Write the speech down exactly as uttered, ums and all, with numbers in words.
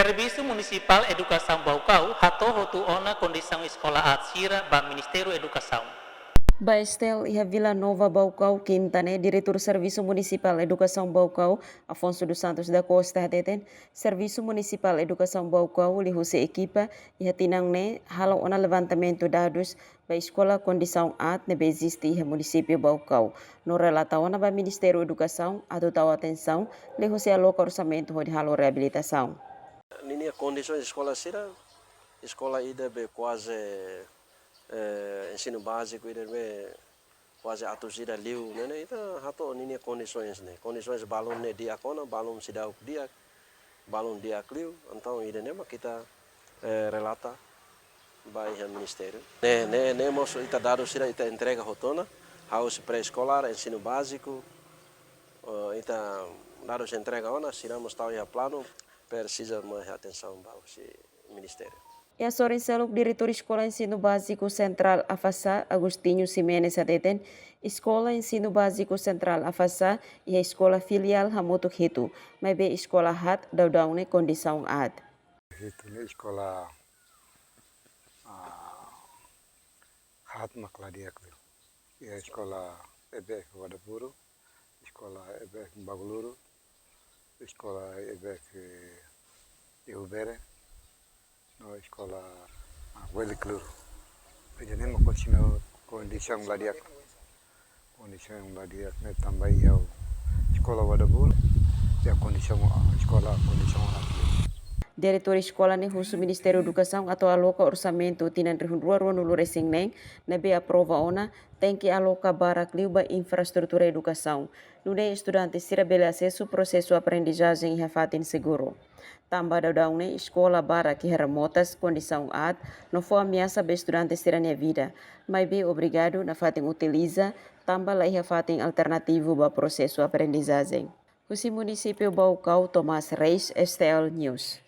Servisu Munisipál Edukasaun Baucau hato'o hotu ona kondisaun eskola aat sira ba Ministériu Edukasaun. Ba STL iha Vila Nova Baucau, Kinta ne'e, Diretór Servisu Munisipál Edukasaun Baucau, Afonso dos Santos da Costa, hateten, Servisu Munisipál Edukasaun Baucau liuhusi ekipa iha tinan ne'e halo ona levantamentu dadus ba eskola kondisaun aat ne'ebé eziste iha munisípiu Baucau, no relata ona ba Ministériu Edukasaun atu tau atensaun liuhusi aloka orsamentu hodi halo reabilitasaun. Ninia kondisaun eskola sira, eskola ida be kuaze, eh, ensinu báziku ida be kuaze atus ida liu, ne'e, ne'e, ita hato'o ninia kondisaun ne'e. Kondisaun balun ne'e di'ak ona, balun seidauk di'ak, balun di'ak liu, entaun ida-ne'e mak ita, eh, relata ba iha ministériu. Ne'e, ne'e, ne'e mós ita dadus sira ita entrega hotu ona, hahú husi pré-eskolár, ensinu báziku, eh, ita dadus entrega ona, sira mós tau iha planu, presiza mai atensaun ba husi ministériu. Iha sorin seluk, Diretór Eskola Ensinu Báziku Sentrál Afassá, Agostinho Ximenes, hateten, Eskola Ensinu Báziku Sentrál Afassá iha eskola filiál hamutuk hitu, maibé eskola haat daudaun ne'e kondisaun aat. Hitu ne'e eskola, ah, haat mak la di'ak liu. Iha eskola EBF Wadapuru, eskola EBF Baguluru, eskola EBF Iubere, no eskola, ah, Welikluru. Jadi ne'e mak kondisaun, kondisaun la di'ak. Kondisaun la di'ak ne'e tanba iha eskola Wadapuru, iha kondisaun, ah, eskola kondisaun aat liu. Diretór eskola ne'e husu Ministériu Edukasaun atu aloka orsamentu tinan rihun rua rua-nulu resin neen ne'ebé aprova ona, tenke aloka barak liu ba infraestrutura edukasaun, nune'e estudante sira bele asesu prosesu aprendizajen iha fatin seguru. Tanba daudaun ne'e eskola barak iha remotas, kondisaun aat, no fó ameasa ba estudante sira-nia vida, maibé obrigadu nafatin utiliza, tanba la iha fatin alternativu ba prosesu aprendizajen. Husi munisípiu Baucau, Tomás Reis, STL News.